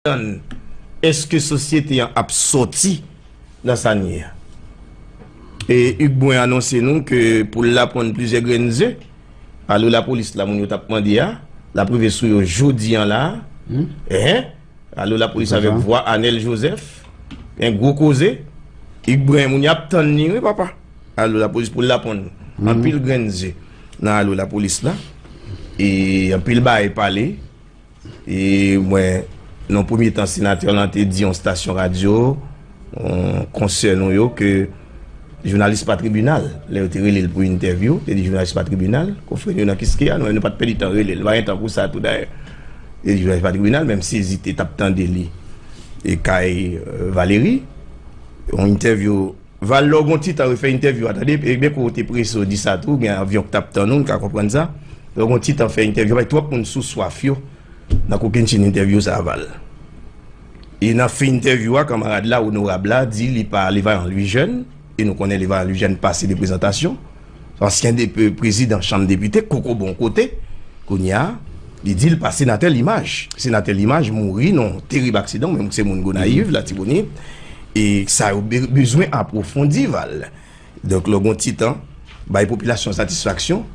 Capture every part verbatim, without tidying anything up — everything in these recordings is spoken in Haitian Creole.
tann, èske sosyete an ap sòti nan sa n ye a? E Hugues Brun anonse nou ke pou l aprann plizyè grenn ze, alo lapolis la moun yo t ap mande a, l ap rive sou yo jodi an la a. Enhen. Alo lapolis avèk vwa Anèl Jozèf. Gen gwo koze. Hugues Brun, moun y ap tann li, wi, papa. Alo lapolis pou l aprann anpil grenn ze nan alo lapolis la. E anpil bagay pale. E mwen, nan premye tan, senatè lan te di yon stasyon radyo, yon konsè nou yo, ke jounalis pa tribinal. Lè yo te rele l pou entèvyou, te di jounalis pa tribinal, konfrè nou nan Kiskeya, nou menm nou pa t pèdi tan rele l, nou pa gen tan pou sa tou dayè. Te di jounalis pa tribinal, menm sezi te t ap tande li. E kay, euh, Valérie, yon entèvyou Val, lè w gon ti tan refè entèvyou a, tande, e byen kou w te prese w di sa tou, gen avyon k t ap tann ou, n ka konprann sa. Lè w gon ti tan fè entèvyou, bay twòp moun sou swaf yo nan kokennchenn entèvyou sa a, Val. E nan fen entèvyou a, kanmarad la, onorab la, di li pa, li vayan, li jèn, e nou konnen li vayan, li jèn pase de prezantasyon. Ansyen depi prezidan chanm depite, koko bon kote, kounye a, li di l pa senatè Limaj. Senatè Limaj mouri nan yon terib aksidan, ou menm ki se moun Gonayiv, Latibonit, e sa yo be-, bezwen apwofondi, Val. Donk, lè w gon ti tan, bay popilasyon satisfaksyon.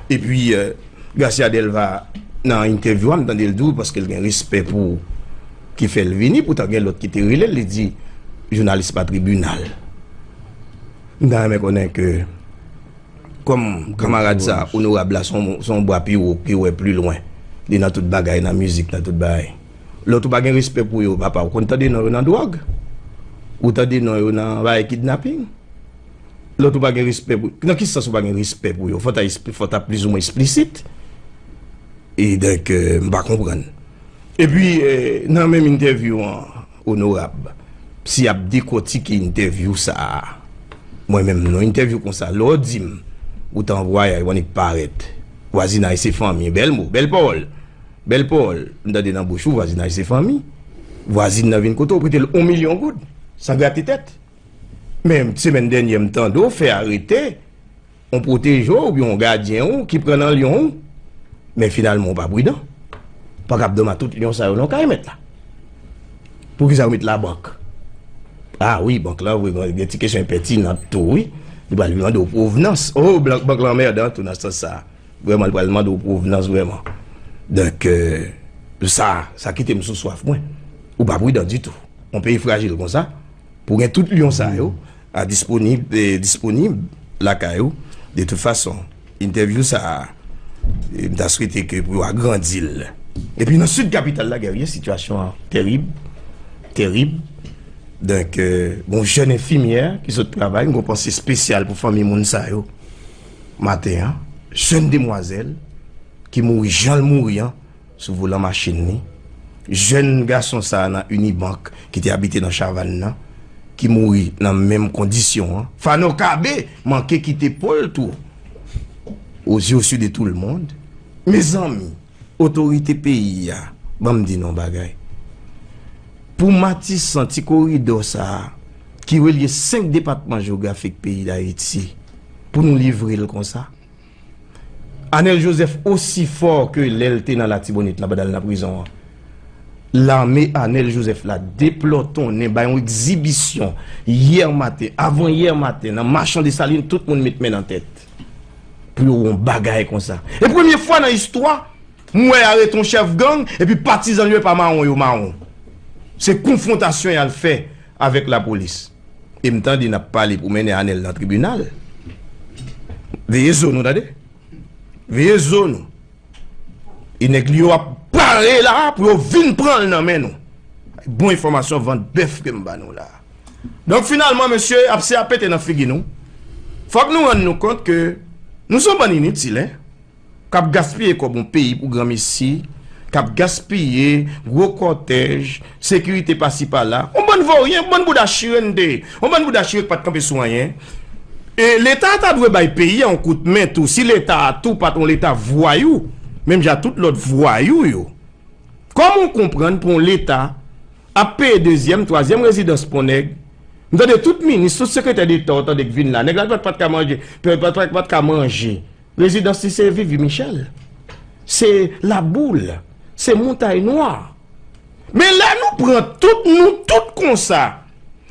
Epi, euh, Garcia Delva, nan entèvyou a, m tande l di w, paske l gen respè pou ki fè l vini, poutan gen lòt ki te rele l, li di, jounalis pa tribinal. M ta renmen konnen ke Kòm kanmarad sa, onorab la, se yon, se yon bwa pi wo ki wè pli lwen. Li nan tout bagay, nan mizik, nan tout bagay. Lòt ou pa gen respè pou yo, papa, ou konn tande non yo nan dwòg? Ou tande non yo nan bagay kidnaping? Lòt ou pa gen respè pou, nan ki sans ou pa gen respè pou yo? Fò ta, fò ta plizoumwen eksplisit. E donk, euh, m pa konprann. Epi, eh, nan menm entèvyou an, onorab, si y ap dekòtike entèvyou sa a, mwen menm, non, entèvyou konsa, lè w di m, ou t an vwayaj, w annik parèt, vwazinaj se fanmi, bèl mo, bèl pawòl, bèl pawòl, m tande nan bouch ou, vwazinaj se fanmi, vwazin nan vin kote w, prete l yon milyon goud, san grate tèt. Men semèn dènyè, m tande w fè arete yon pwoteje w oubyen yon gadyen w ki pran nan lyon w, men finalman w pa pridan. Pa kab dòmi a tout lyon sa yo nan kay mèt la. Poukisa yo met labank? A wi, bank lan vre, gen ti kesyon enpètinan tou, wi. Li pral mande w pwovnans. O, bank, bank lan anmèdan tou nan sans sa a. Vrèman, li pral mande w pwovnans vrèman. Donk, euh, sa, sa kite m sou swaf mwen. Ou pa pridan ditou. Yon peyi frajil konsa, pou gen tout lyon sa yo, a disponib, eh, disponib lakay ou. De tout fason, entèvyou sa a, eh, m ta swete ke pou yo agrandi l. Epi nan sid kapital la, Guerrier, sitiyasyon an terib, terib. Donk, eh, gon jèn enfimyè ki sot travay, m gon panse espesyal pou fanmi moun sa yo. Maten an, jèn demwazèl ki mouri jan l mouri an, sou volan machin li. Jèn gason sa a nan Unibank ki te abite nan Chavann nan, ki mouri nan menm kondisyon an. Fano Kabe manke kite po l tou. Aux yeux, aux yeux de tout le monde. Mezanmi, otorite peyi a, ban m di nou yon bagay. Pou Matisan, ti koridò sa a, ki relye senk depatman jewografik peyi Dayiti, pou nou livre l konsa? Anèl Jozèf osi fò ke lè l te nan Latibonit la pandan l nan prizon an. Lame Anèl Jozèf la deplòtonnen, bay yon egzibisyon yè maten, avan yè maten, nan Machan Desalin, tout moun met men nan tèt. Pou yo wè yon bagay konsa. E premye fwa nan istwa, m wè arete yon chèf gang, epi patizan l yo e pa mawon yo mawon. Se konfwontasyon y al fè avèk lapolis. E m tande n ap pale pou mennen Anèl nan tribinal. Veye zo nou, tande. Veye zo nou. E nèg li yo ap pare la pou yo vin pran l nan men nou. Bon enfòmasyon, vant bèf ke m ba nou la. Donk, finalman, mesye, ap se ap pete nan figi nou. Fòk nou rann nou kont ke nou se yon bann initil, en. K ap gaspiye kòb yon peyi pou granmesi, k ap gaspiye gwo kòtèj, sekirite pasi pala. Yon bann voryen, yon bann bouda chire n te ye. Yon bann bouda chire k pa t kanpe sou anyen. E Leta a ta dwe bay peyi a yon kout men tou. Si Leta a tou pa t yon Leta vwayou, menm jan tout lòt vwayou yo. Kòman w konprann pou yon Leta ap peye dezyèm, twazyèm rezidans pou yon nèg? M tande tout minis, tout sekretè deta, w tande k vin la. Nèg la pa t, pa t ka manje, pa t, pa t, pa t ka manje. Rezidans li se Vivi Michèl. Se Laboul. Se Montay Nwa. Men lè nou pran tout, nou tout konsa,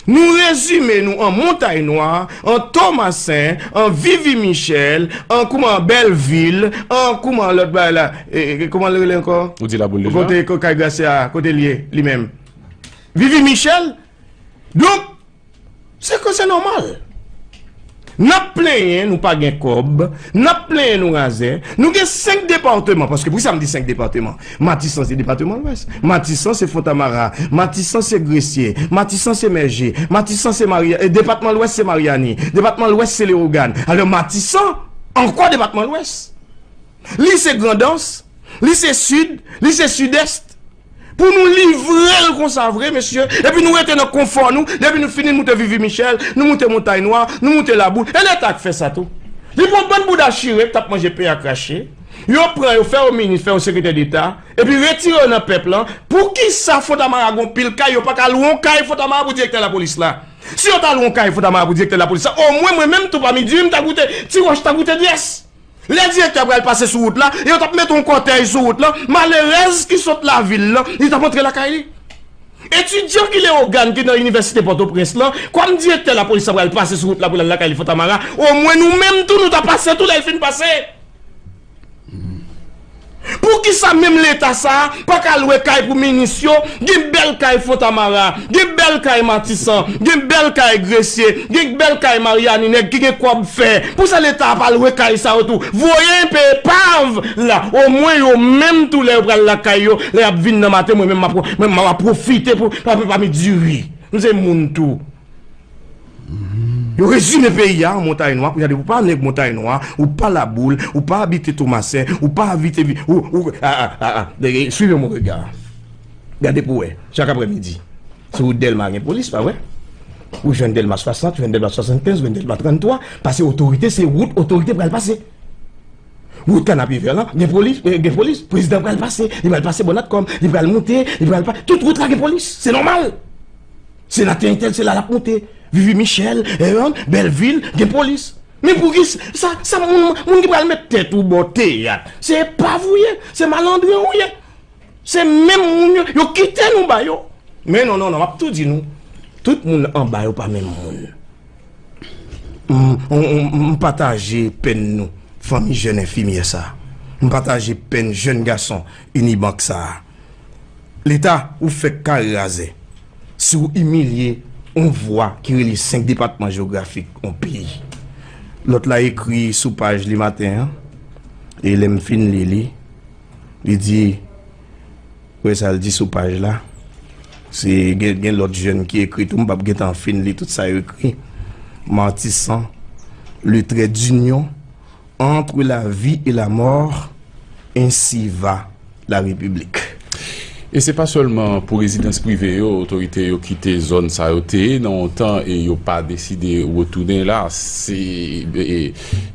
nou rezime nou an Montay Nwa, an Tomasen, an Vivi Michel, an kouman, Bèlvil, an kouman lòt bagay la, e, e, kouman l rele ankò? Ou di Laboul deja? Kote, ko-, kay Gracia, kote l ye, li menm? Vivi Michel. Donk, se ke se nòmal. N ap plenyen nou pa gen kòb, n ap plenyen nou razè. Nou gen senk depatman, paske poukisa m di senk depatman? Matisan se depatman Lwès, Matisan se Fontamara, Matisan se Gresye, Matisan se Mèje, Matisan se Mari-, e, depatman Lwès se Maryani, depatman Lwès se Lewogàn. Alò Matisan ankò depatman Lwès. Li se Grandans, li se Sid, li se Sidès. Pou nou livre l konsa vre, mesye, epi nou rete nan konfò nou, depi nou fini moute Vivi Michel, nou moute Montay Nwa, nou moute Laboul. E Leta k fè sa tou. Li pran bann bouda chire k t ap manje pen ak rache, yo pran yo, fè yo minis, fè yo sekretè deta, epi retire yo nan pèp lan. Poukisa Fontamara gon pil kay, yo pa ka lwe yon kay Fontamara pou direktè lapolis la? Si yo ta lwe yon kay Fontamara pou direktè lapolis la, omwen mwen menm tou pami di m ta goute, ti wòch ta goute dyès. Lè direktè a pral pase sou wout la, yo t ap mete yon kòtèj sou wout lan, malerèz ki sot lavil lan, li t ap antre lakay li. Etidyan ki Lewogàn ki nan Inivèsite Pòtoprens lan, kòm direktè lapolis la pral pase sou wout la pou l al lakay li Fontamara, omwen nou menm tou nou ta pase tou lè l fin pase. Poukisa menm Leta sa a pa ka lwe kay pou minis yo? Gen bèl kay Fontamara, gen bèl kay Matisan, gen bèl kay Gresye, gen bèl kay Maryani, nèg ki gen kòb fè. Pou sa Leta a pa lwe kay sa yo tou? Voye enpe epav la. Omwen yo menm tou lè yo pral lakay yo, lè y ap vin nan maten, mwen menm m ap, mwen m ap pwofite pou, pa, pa, pa mi diri. M se moun tou. Yo rezime peyi a an Montay Nwa, kounye a depi w pa nèg Montay Nwa, ou pa Laboul, ou pa abite Tomasen, ou pa abite vi-, ou, ou, a, a, a, a, de-, suivez mon regard. Gade pou wè, chak aprèmidi. Sou wout Dèlma gen polis, pa vre? Ou jwenn Dèlma swasant, ou jwenn Dèlma swasannkenz, ou jwenn Dèlma tranntwa, pase otorite, se wout otorite pral pase. Wout Kanapevè lan, gen polis, eh, gen polis. Prezidan pral pase, li pral pase Bò Natcom, li pral moute, li pral pa-, tout wout la gen polis. Se nòmal. Senatè entèl, se la l ap moute. Vivi Michel, Aaron, Bèlvil, gen polis. Men poukisa, sa, sa moun, moun ki pral met tèt ou bò teyat, se epav ou ye, se malandren ou ye. Se menm moun yo, yo kite nou ba yo. Men non, non, non, m ap tou di nou, tout moun anba yo pa menm moun. M, m, m, m pataje pèn nou, fanmi jèn enfimyè sa a. M pataje pèn jèn gason Unibank sa a. Leta, ou fèk kare razè. Si w imilye yon vwa ki rele senk depatman jewografik yon peyi. Lòt la ekri sou paj li maten an, e lè m fin li li, li di, wè sa l di sou paj la. Se gen, gen lòt jèn ki ekri tou, m p ap gentan fin li tout sa yo ekri. Matisan, le trait d'union entre la vie et la mort, ainsi va la République. E se pa sèlman pou rezidans prive yo, otorite yo kite zòn sa yo te ye nan yon tan e yo pa deside retounen la. Se, e, e,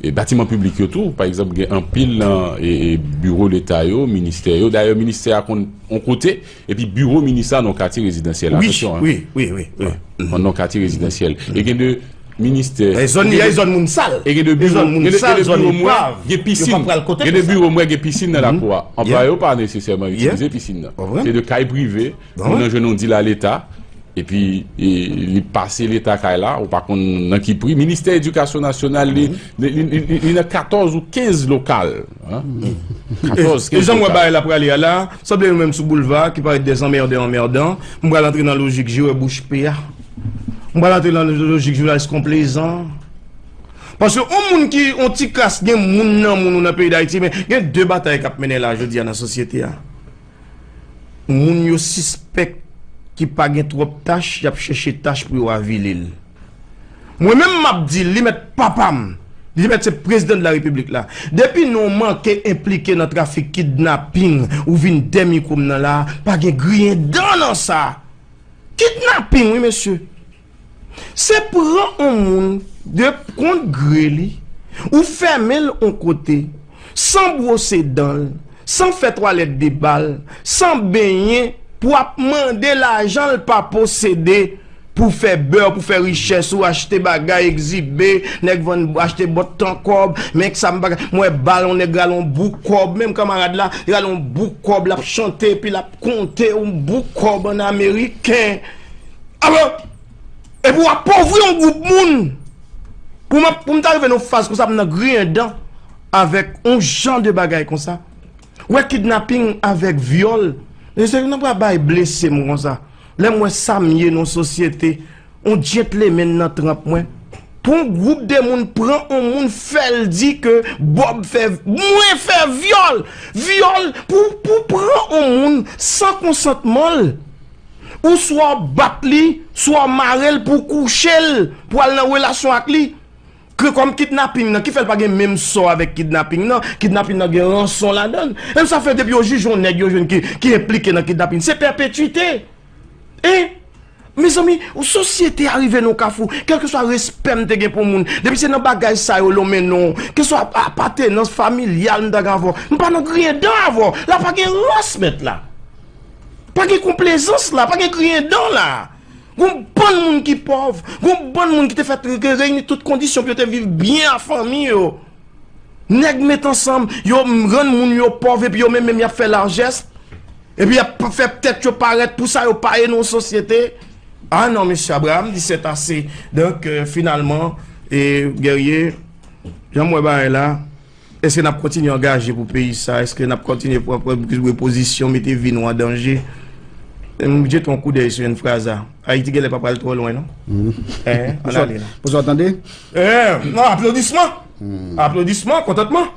e batiman piblik yo tou, pa egzanp, gen anpil nan, e, e, biwo Leta yo, ministè yo. Dayè, ministè a konn yon kote, epi biwo minis la nan katye rezidansyèl. Wi, atansyon, wi, wi, wi, wi. Nan katye rezidansyèl. E gen de ministè. E zòn li a, e zòn moun sal. E gen de biwo, gen de, gen de biwo mwen, gen pisin. Gen de biwo mwen, gen pisin nan lakou a. Anplwaye yo pa nesesèman itilize pisin nan. Se de kay prive, moun nan jwenn yon dil a Leta, epi, e, li pase Leta kay la, ou pa konn nan ki pri. Ministè Edikasyon Nasyonal, li, li, li, li, li nan katòz ou kenz lokal. Katòz, kenz lokal. E jan m wè bagay la prale a la, sanble nou menm sou boulva ki parèt des emmerdeurs emmerdants. M pral antre nan lojik Jewè Bouch Pe a. M pral antre nan lojik jounalis konplezan. Paske yon moun ki, yon ti kras gen moun nan moun ou nan peyi Dayiti, men gen de batay k ap mennen la jodi a nan sosyete a. Moun yo sispèk ki pa gen twòp tach, y ap chèche tach pou yo avili l. Mwen menm m ap di l, li mèt papa m, li mèt se prezidan de la repiblik la. Depi non w manke enplike nan trafik kidnaping, ou vin dèyè mikwo m nan la, pa gen griyen dan nan sa. Kidnaping, wi, mesye. Se pran yon moun de kont gre li, ou fèmen l yon kote, san bwose dan l, san fè twalèt de bal, san benyen, pou ap mande lajan l pa posede, Pou fè bè, pou fè richès ou, achte bagay, egzibe, nèg vann, achte bòt tan kòb, men sa m bagay. Mwen wè bal, yon nèg rale yon bouk kòb, menm kanmarad la, li rale yon bouk kòb, l ap chante, epi l ap konte yon bouk kòb an ameriken. Alò, epi w ap povri yon gwoup moun. Pou m, pou m ta rive nan yon faz konsa, m nan griyen dan avèk yon jan de bagay konsa. Wè kidnaping avèk vyòl. Mesye, nou pa bay blese m konsa. Lè m wè sa m ye nan sosyete, yon gentleman nan tranp mwen. Pou yon gwoup de moun pran yon moun, fè l di ke Bob fè, mwen fè vyòl. Vyòl, pou, pou pran yon moun san konsantman l. Ou swa w bat li, swa w mare l pou w kouche l, pou w al nan relasyon ak li. Ke kòm kidnaping nan, ki fè l pa gen menm sò avèk kidnaping nan, kidnaping nan gen ranson ladan l. E sa fè depi yo jije yon nèg yo jwenn ki, ki enplike nan kidnaping, se pèpetwite. E, mezanmi, ou sosyete a rive nan kafou, kèlkeswa respè m te gen pou moun, depi se nan bagay sa yo lonmen non, keswa apatenans familyal m ta gen avè w, m pa nan griyen dan avè w, la pa gen rans mèt la. Pa gen konplezans la, pa gen griyen dan la. Gon bann moun ki pòv, gon bann moun ki te fèt re- reyini tout kondisyon pou yo te viv byen ak fanmi yo. Nèg met ansanm, yo rann moun yo pòv epi yo menm menm y ap fè lajès. Epi y ap fè tèt yo parèt pou sa yo pa ye nan yon sosyete. Ah non, mesye Abraham, di c'est assez. Donk, euh, finalman, e, Guerrier, jan m wè bagay la, èske n ap kontinye angaje pou peyi sa? Èske n ap kontinye pran, pran, pran pozisyon, mete vi nou an danje? M jete yon koudèy sou yon fraz la. Ayiti genlè pa pral twò lwen, non? Hein, ann ale la. Pou sa w tande? Eh, non, aplodisman! Aplodisman, kontantman!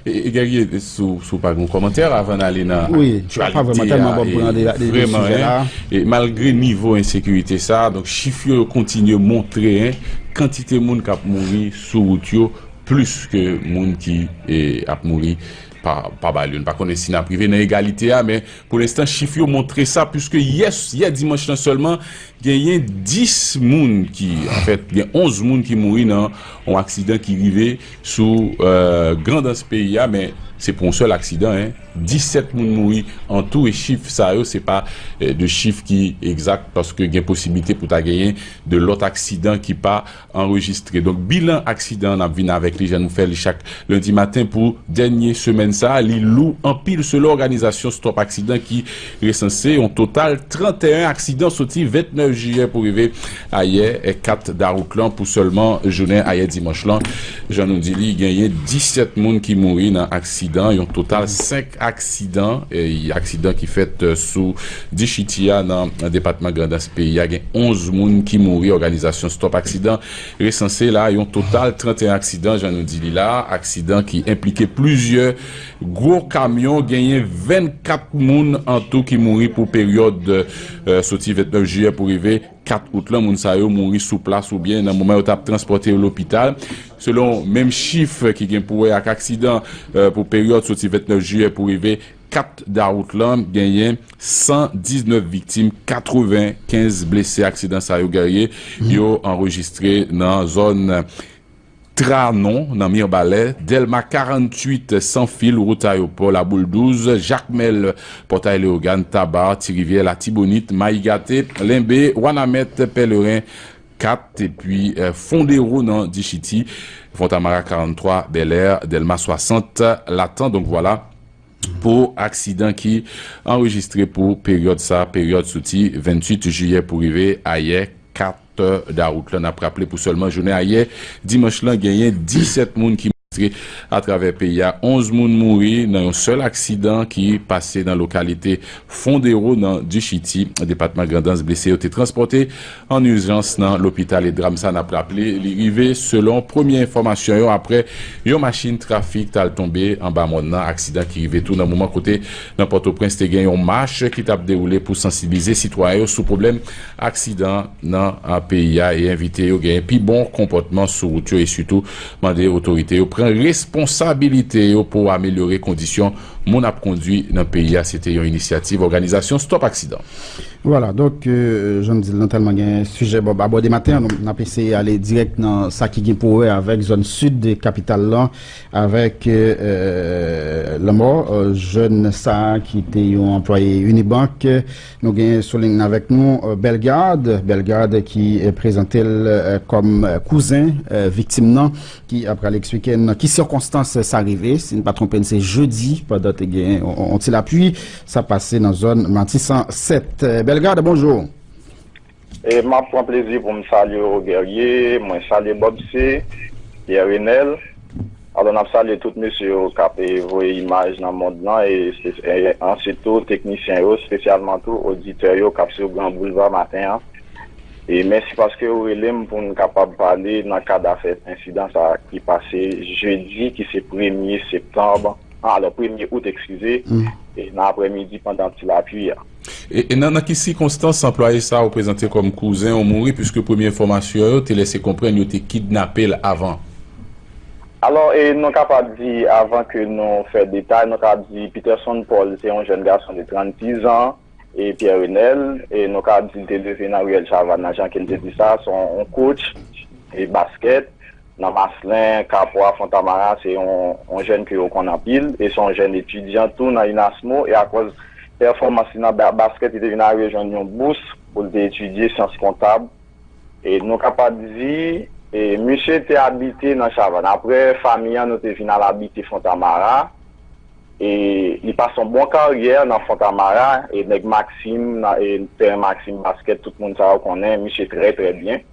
E, e Guerrier, si w, si w pa gen yon kòmantè avan n ale nan aktyalite a, e, vrèman, hein, e malgre nivo ensekirite sa, donk chif yo, yo kontinye montre, hein, kantite moun k ap mouri sou wout yo, plis ke moun ki, e, ap mouri pa, pa bal yo. Nou pa konnen si n ap rive nan egalite a, men pou lenstan, chif yo montre sa, piske yè, yè dimanch lan sèlman, genyen dis moun ki, anfèt, gen onz moun ki mouri nan yon aksidan ki rive sou, euh, Grandans peyi a, men se pou yon sèl aksidan, hein. Disèt moun mouri an tou, e chif sa yo, se pa, euh, de chif ki egzak, paske gen posiblite pou ta genyen de lòt aksidan ki pa anrejistre. Donk, bilan aksidan an, n ap vin avèk li, jan nou fè li chak lendi maten pou dènye semèn sa a. Li lou anpil, selon òganizasyon Stop Aksidan ki resanse yon total trannteyen aksidan soti vennèf jiyè pou rive ayè, eh, kat dawout lan, pou sèlman jounen ayè dimanch lan. Jan nou di li, genyen disèt moun ki mouri nan aksidan, yon total senk aksidan, eh, aksidan ki fèt, eh, sou Dichiti a nan depatman Grandans peyi a. Gen onz moun ki mouri. Òganizasyon Stop Aksidan resanse la yon total trannteyen aksidan, jan nou di li la, aksidan ki enplike plizyè gwo kamyon. Genyen vennkat moun an tou ki mouri pou peryòd, eh, soti vennèf jiyè pou rive kat out lan. Moun sa yo mouri sou plas oubyen nan moman yo t ap transpòte yo lopital. Selon menm chif ki gen pou wè ak aksidan, eh, pou peryòd soti vennèf jiyè pou rive kat dawout lan, genyen san diznèf viktim, katrevenkenz blese. Aksidan sa yo, Guerrier, yo anrejistre nan zòn Tranon, nan Mibalè, Dèlma karanntuit, Sanfil, wout Ayopò, Laboul douz, Jakmèl, Pòtay Leyogàn, Taba, Ti Rivyè, Latibonit, Mayigate, Lenbe, Wanament, Pèleren kat, epi, eh, Fondero nan Dichiti, Fontamara karanntwa, Bèlè, Dèlma swasant, Latan. Donk, vwala pou aksidan ki anrejistre pou peryòd sa, peryòd soti venntuit jiyè pou rive ayè kat dawout lan. N ap raple, pou sèlman jounen ayè dimanch lan, genyen disèt moun ki moutre atravè peyi a. Onz moun mouri nan yon sèl aksidan ki pase nan lokalite Fondero nan Dichiti, depatman Grandans. Blese yo te transpòte an ijans nan lopital, e dram sa, n ap raple, li rive, selon premye enfòmasyon yo, aprè yon machin trafik t al tonbe anba mòn nan. Aksidan ki rive tou nan moman kote nan Pòtoprens te gen yon mach ki t ap dewoule pou sansibilize sitwayen yo sou pwoblèm aksidan nan, a, peyi a, e envite yo genyen pi bon konpòtman sou wout yo, e sitou mande otorite yo pran responsabilite yo pou amelyore kondisyon moun ap kondwi nan peyi a. Se te yon inisyativ òganizasyon Stop Aksidan. Vwala, donk, euh, jan m di l, nou tèlman gen sijè Bob abòde maten an, nou, n ap eseye ale dirèk nan sa ki gen pou wè avèk zòn sid kapital lan, avèk, euh, lanmò, euh, jèn sa a ki te yon anplwaye Unibank. Nou gen sou liy avèk nou, euh, Bellegarde, Bellegarde ki, euh, prezante l, euh, kòm, euh, kouzen, euh, viktim nan, ki ap pral eksplike n nan ki sikonstans sa rive. Si n pa twonpe n, se jedi, pandan te gen yon, yon ti lapli, sa pase nan zòn Matisan sèt. Euh, Bellegarde, bonjou. E m ap pran plezi pou m salye w, Guerrier, mwen salye Bob C, Pierre Renel. Alò, n ap salye tout mesye yo k ap, e, voye imaj nan mond lan, e, espe- e, answit tou teknisyen yo, espesyalman tou oditè yo k ap swiv Gran Boulva maten an. E mèsi paske w rele m pou n kapab pale nan kad afè ensidan sa a ki pase jedi, ki se premye septanm, alò, premye out, eskize, e nan aprèmidi pandan ti lapli a. E, e nan, nan ki sikonstans anplwaye sa a ou prezante kòm kouzen ou mouri, piske premye enfòmasyon yo te lese konprann yo te kidnape l avan? Alò, e, nou kapab di, avan ke nou fè detay, nou kapab di Peterson Paul se yon jèn gason de trannsis an, e Pierre Renel, e nou kapab di l te leve nan riyèl Chavann nan, jan ke l te di sa, se yon, yon coach e baskèt, nan Maslen, Kapwa, Fontamara, se yon, yon jèn ke yo konn anpil, e se yon jèn etidyan tou nan UNASMO, e akòz pèfòmans li nan ba- baskèt, li te vin al rejwenn yon bous pou l te etidye syans kontab. E nou kapab di, e, misye te abite nan Chavann. Apre fanmi an, nou te vin al abite Fontamara. E li pase yon bon karyè nan Fontamara, e nèg Maxim, nan, e teren Maxim baskèt, tout moun sa yo konnen, misye trè, trè byen.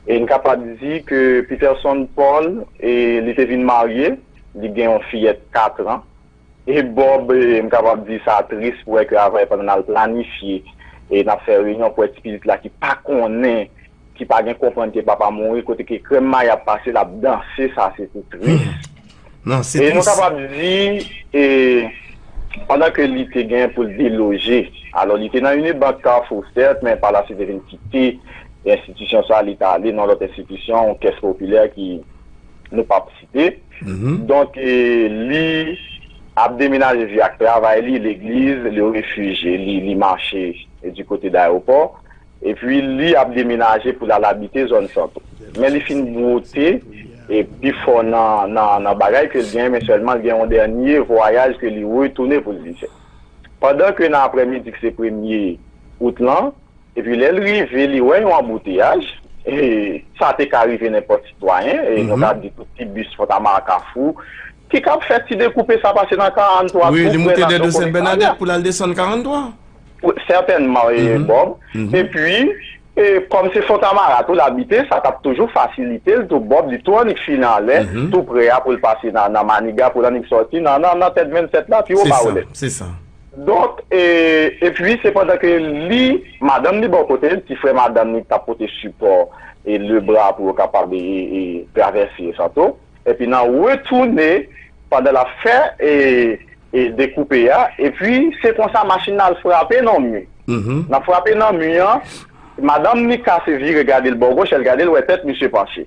E n kapab di ke Peterson Paul, e li te vin marye, li gen yon fiyèt kat an. E Bob, e, m kapab di sa tris pou wè ke avè pandan n al planifye, e n ap fè reyinyon pou wè ti pitit la ki pa konnen, ki pa gen konprann ke papa mouri, kote ke krèm mayi ap pase, l ap danse, sa se te tris. Non, se tris. E nou kapab di, e, pandan ke li te gen pou l deloje, alò li te nan Unibank Carrefour, sèt, men pa la suite li vin kite enstitisyon sa, li t ale nan lòt enstitisyon, yon kès popilè ki nou p ap site. Donk, e, li ap demenaje vi ak travay li, legliz, le refijye, li, li mache, e, di kote dayewopò. Epi li ap demenaje pou l al abite zòn Santo. Men li fin bwote, e, pifò nan, nan, nan bagay ke l gen, men sèlman l gen yon dènye vwayaj ke li retounen pou l vin fè. Pandan ke nan aprèmidi, ki se premye out lan, epi lè l rive, li wè yon anbouteyaj, e sa te ka rive nenpòt sitwayen, e nou ka di tout ti bis Fontamara, Kafou, ki ka ap fè ti dekoupe sa pase nan karannntwa, tou prè nan Don Konik Maria. Wi, li moute de Sen Bènadèt pou l al desann karannntwa. Wi, sètènman, e, Bob. Epi, e, kòm se Fontamara tou l abite, sa t ap toujou fasilite l tou, Bob, li tou annik fini anlè, tou prè a pou l pase nan, nan Maniga, pou l annik sòti nan, nan, nan tèt vennsèt la, pi wo Pawolè. Se sa, se sa. Donk, e, epi se pandan ke li, madanm li bò kote l, ti frè madanm li t ap pote sipò e lebra pou yo kapab, e, e, travèse Santo. Epi nan retounen, pandan l ap fè, e, e, dekoupe a, epi se konsa machin nan al frape nan mi. Nan frape nan mi an, madanm li kase vire gade l bò goch, l gade l wè tèt misye panche.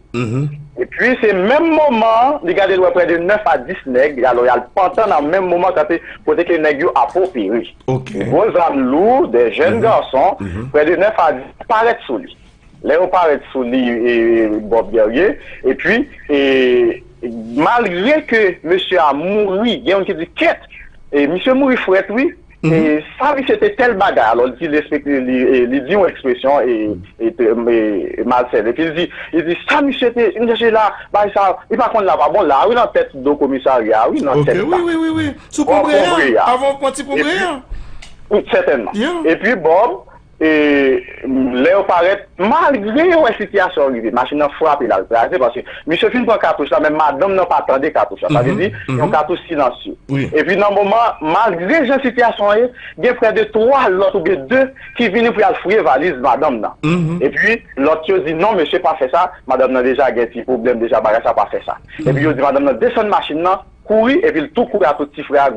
Epi se menm moman an, li gade l wè prè de nèf a dis nèg, alò y al pantan nan menm moman kote, kote ke nèg yo ap opere. Gwo zam lou, de jèn gason, prè de nèf a dis parèt sou li. Lè yo parèt sou li, e, Bob Guerrier, epi, e, malgre ke mesye a mouri, gen youn ki di, kèt, e, misye mouri frèt, wi. E sa misye te tèl bagay. Alò, li di, li, e, li di yon ekspresyon, e, e, e, e, malsèn. Epi li di, li di, sa misye te, misye la, bay sa, li pa konn la pa bon, la, wi, nan tèt do komisarya, wi, nan tèt la. Wi, wi, wi, wi. Sou Pon Breyan, avan w pran ti Pon Breyan. Wi, sètènman. Epi, Bob, e, lè yo parèt, malgre yo wè sitiyasyon an rive, machin nan frape l al kraze, paske misye fin pran katouch la, men madanm nan pa tande katouch la. Sa vle di, yon katouch silansye. Epi nan moman, malgre jan sitiyasyon an ye, gen prè de twa lòt oubyen de ki vini pou y al fouye valiz madanm nan. Epi lòt yo di, non, mesye, pa fè sa, madanm nan deja gen ti pwoblèm, deja bagay sa, pa fè sa. Epi yo di madanm nan desann machin nan, kouri, epi l tou kouri ak tout ti frè a,